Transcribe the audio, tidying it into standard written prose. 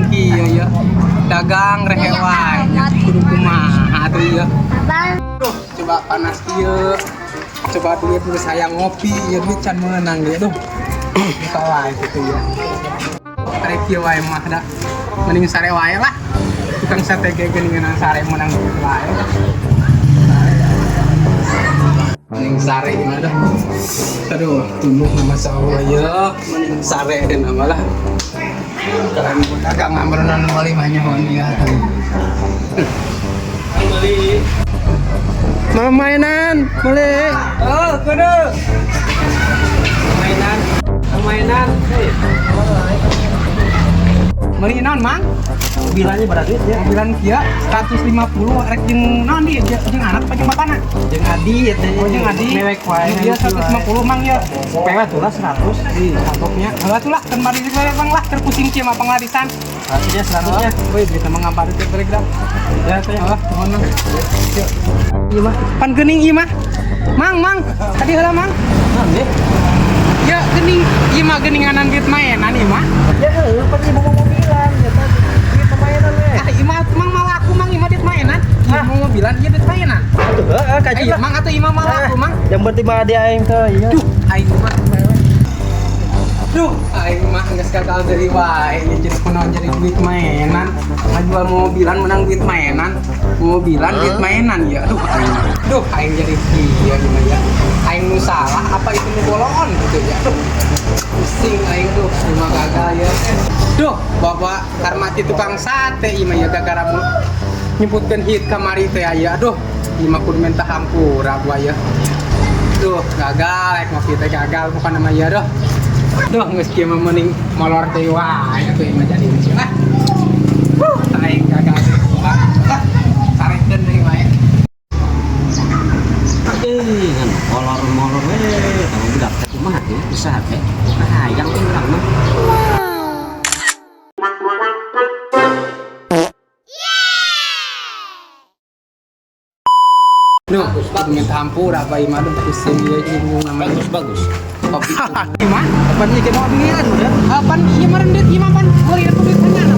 Pusing kieu ya. Dagang rehe wae nya, kudu kumaha atuh ieu. Duh, coba panas kieu. Coba duit geus hayang ngopi, ya duit can meunang ge, duh. Buka wae kitu ya. Arek kieu wae mah da. Mending sare wae lah. Tukang sate ge geuningan sare meunang duit wae lah. Mending sare gimana dah. Aduh, tunduh nama Allah ya. Mending sare dan nama lah. Kalian dagang ngamberenan meuli mah nyahoan ya. Beli. Mau mainan, boleh. Oh, kudu. Mainan, mainan. Beli naon, Mang? Bilangnya berarti ya. Mobilan kieu 150 rek jeung naon di jeung anak apa jeung bapana? Jeung adi ya teh. Oh, jeung adi. Mewek wae. Dia 150, Mang, ya. Pewa tuh lah 100. Ih, santoknya. Heula tuh lah, kan bari wae, Bang, lah, terpusing kieu mah panglarisan. Artinya 100 nya. Woi, bisa mengampar itu balik dah. Ya teh. Oh, nuhun, Mang. Yuk. Ieu mah pan geuning ieu mah. Mang, Mang, tadi heula, Mang. Nah, deh. Ya geuning ieu mah geuninganan duit mainan ieu mah. Ya heuh, pan ieu mau mobilan ya tadi. Duit mainan we. Ah, ieu mah Mang malah aku, Mang, ieu mah duit mainan. Ieu mau mobilan, ieu duit mainan. Atuh heeh kaji Ayo, lah. Mang, atuh ieu mah malah aku, Mang. Yang penting mah dia aing teh iya. Duh, aing mah. Duh, aing mah geus gagal deui wae jadi kunaon jadi duit mainan. Ngajual mobilan menang duit mainan. Mobilan duit mainan ya. Aduh, aing. Duh, aing jadi kieu gimana ya. Aing nu salah apa itu nu bolongan gitu ya. Duh. Pusing aing tuh, ieu mah gagal ya. Duh, bapak karmati tukang sate ieu mah ya gara-gara nyebutkeun hit kamari teh aya. Aduh, ieu mah kudu minta hampura gua ya. Duh, gagal rek ngopi teh gagal bukan nama ya doh. Duh, geus kieu mah mending molor teh wae atuh ieu mah jadi lah. Huh, aing gagal teh. Ah, sarekeun deui wae. Eh, kan molor-molor we, kamu budak teh kumaha teh usaha teh. Hayang teh urang mah. Duh, kudu minta hampura apa ieu mah, aduh pusing ieu jeung namanya. Bagus bagus. Kopi. Ieu mah Pan ieu mobilan udah. Apaan ieu mah rendet ieu mah pan meuli duit hanya